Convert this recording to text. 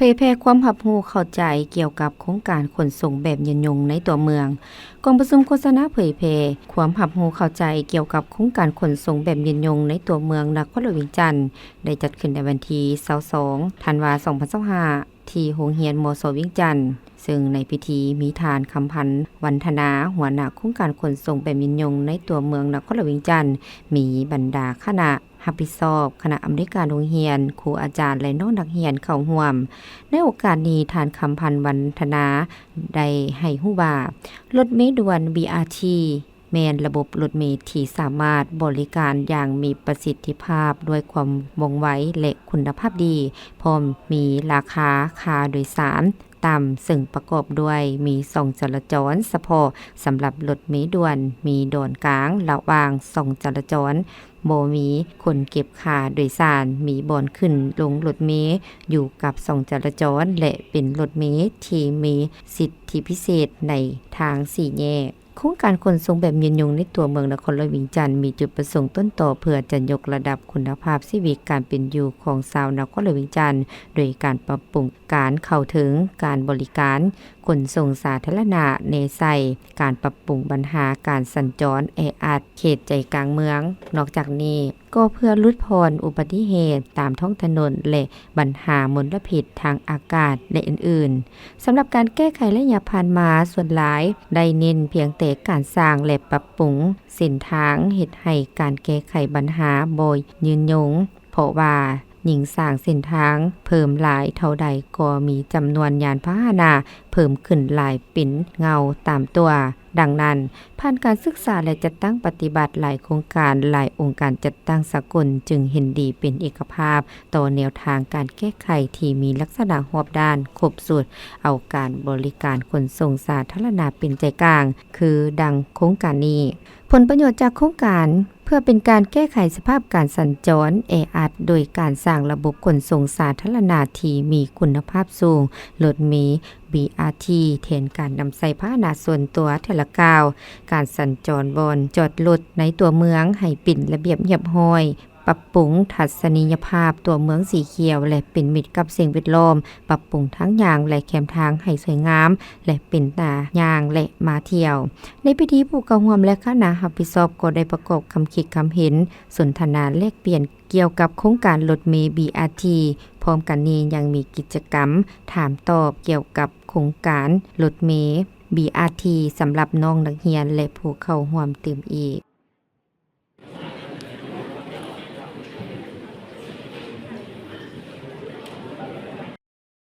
ເຜີຍແຜ່ຄວາມຮັບຮູ້ເຂົ້າໃຈກ່ຽວກັບໂຄງການຂົນສົ່ງແບບຍືນຍົງໃນຕົວເມືອງ. ກອງປະຊຸມໂຄສະນາເຜີຍແຜ່ຄວາມຮັບຮູ້ເຂົ້າໃຈກ່ຽວກັບໂຄງການຂົນສົ່ງແບບຍືນຍົງໃນຕົວເມືອງນະຄອນຫຼວງວຽງຈັນ ໄດ້ຈັດຂຶ້ນໃນວັນທີຊາວສອງ ທັນວາ ສອງພັນຊາວຫ້າ ທີ່ໂຮງຮຽນ ມສ ວຽງຈັນ, ເຊິ່ງໃນພິທີມີທ່ານ ຄຳພັນ ວັນທະນາ ຫົວໜ້າໂຄງການຂົນສົ່ງແບບຍືນຍົງໃນຕົວເມືອງນະຄອນຫຼວງວຽງຈັນ, ມີບັນດາຄະນະ ຮັບຜິດຊອບ, ຄະນະອຳນວຍການໂຮງຮຽນ, ຄູອາຈານ ແລະ ນ້ອງນັກຮຽນເຂົ້າຮ່ວມ. ໃນໂອກາດນີ້, ທ່ານ ຄຳພັນ ວັນທະນາ ໄດ້ໃຫ້ຮູ້ວ່າ ລົດເມດ່ວນ ບີອາທີ ແມ່ນລະບົບລົດເມທີ່ສາມາດບໍລິການຢ່າງມີປະສິດທິພາບ, ດ້ວຍຄວາມວ່ອງໄວ ແລະ ຄຸນນະພາບດີ, ພ້ອມມີລາຄາຄ່າໂດຍສານ ຕ່ຳ, ເຊິ່ງປະກອບດ້ວຍມີຊ່ອງຈະລາຈອນສະເພາະສຳລັບລົດເມດ່ວນ, ມີດອນກາງລະຫວ່າງຊ່ອງຈະລາຈອນ, ບໍ່ມີຄົນເກັບຄ່າໂດຍສານ, ມີບ່ອນຂຶ້ນລົງລົດເມຢູ່ກັບຊ່ອງຈະລາຈອນ ແລະ ເປັນລົດເມທີ່ມີສິດທິພິເສດໃນທາງສີ່ແຍກ. ໂຄງການຂົນສົ່ງແບບຍືນຍົງໃນຕົວເມືອງນະຄອນຫຼວງວຽງຈັນ ມີຈຸດປະສົງຕົ້ນຕໍເພື່ອຈະຍົກລະດັບຄຸນນະພາບຊີວິດການເປັນຢູ່ຂອງຊາວນະຄອນຫຼວງວຽງຈັນ ໂດຍການປັບປຸງການເຂົ້າເຖິງການບໍລິການຂົນສົ່ງສາທາລະນະ, ແນໃສ່ການປັບປຸງບັນຫາການສັນຈອນແອອັດເຂດໃຈກາງເມືອງ. ນອກຈາກນີ້ ກໍເພື່ອຫຼຸດຜ່ອນອຸບັດຕິເຫດຕາມທ້ອງຖະໜົນ ແລະ ບັນຫາມົນລະພິດທາງອາກາດ ແລະ ອື່ນໆ. ສຳລັບການແກ້ໄຂໄລຍະຜ່ານມາ, ສ່ວນຫຼາຍໄດ້ເນັ້ນພຽງແຕ່ການສ້າງ ແລະ ປັບປຸງເສັ້ນທາງ, ເຮັດໃຫ້ການແກ້ໄຂບັນຫາບໍ່ຍືນຍົງ, ເພາະວ່າຍິ່ງສ້າງເສັ້ນທາງເພີ່ມຫຼາຍເທົ່າໃດ, ກໍມີຈຳນວນຍານພາຫະນະເພີ່ມຂຶ້ນຫຼາຍເປັນເງົາຕາມຕົວ. ດັ່ງນັ້ນ, ຜ່ານການສຶກສາ ແລະ ຈັດຕັ້ງປະຕິບັດ, ຫຼາຍໂຄງການ, ຫຼາຍອົງການຈັດຕັ້ງສາກົນຈຶ່ງເຫັນດີເປັນເອກະພາບຕໍ່ແນວທາງການແກ້ໄຂທີ່ມີລັກສະນະຮອບດ້ານ, ຄົບຊຸດ, ເອົາການບໍລິການຂົນສົ່ງສາທາລະນະເປັນໃຈກາງ, ຄືດັ່ງໂຄງການນີ້. ຜົນປະໂຫຍດຈາກໂຄງການ ເພື່ອເປັນການແກ້ໄຂສະພາບການສັນຈອນແອອັດ ໂດຍການສ້າງລະບົບຂົນສົ່ງສາທາລະນະທີ່ມີຄຸນນະພາບສູງ, ລົດເມ ບີອາທີ ແທນການນຳໃຊ້ພາຫະນະສ່ວນຕົວເທື່ອລະກ້າວ, ການສັນຈອນບ່ອນຈອດລົດໃນຕົວເມືອງໃຫ້ເປັນລະບຽບຮຽບຮ້ອຍ, ປັບປຸງທັດສະນີຍະພາບຕົວເມືອງສີຂຽວ ແລະ ເປັນມິດກັບສິ່ງແວດລ້ອມ, ປັບປຸງທາງຍ່າງ ແລະ ແຄມທາງໃຫ້ສວຍງາມ ແລະ ເປັນຕາຍ່າງ ແລະ ມາທ່ຽວ. ໃນພິທີ, ຜູ້ເຂົ້າຮ່ວມ ແລະ ຄະນະຮັບຜິດຊອບກໍໄດ້ປະກອບຄຳຄິດຄຳເຫັນ, ສົນທະນາແລກປ່ຽນກ່ຽວກັບໂຄງການລົດເມ ບີອາທີ. ພ້ອມກັນນີ້ຍັງມີກິດຈະກຳຖາມຕອບກ່ຽວກັບໂຄງການລົດເມ ບີອາທີ ສຳລັບນ້ອງນັກຮຽນ ແລະ ຜູ້ເຂົ້າຮ່ວມຕື່ມອີກ.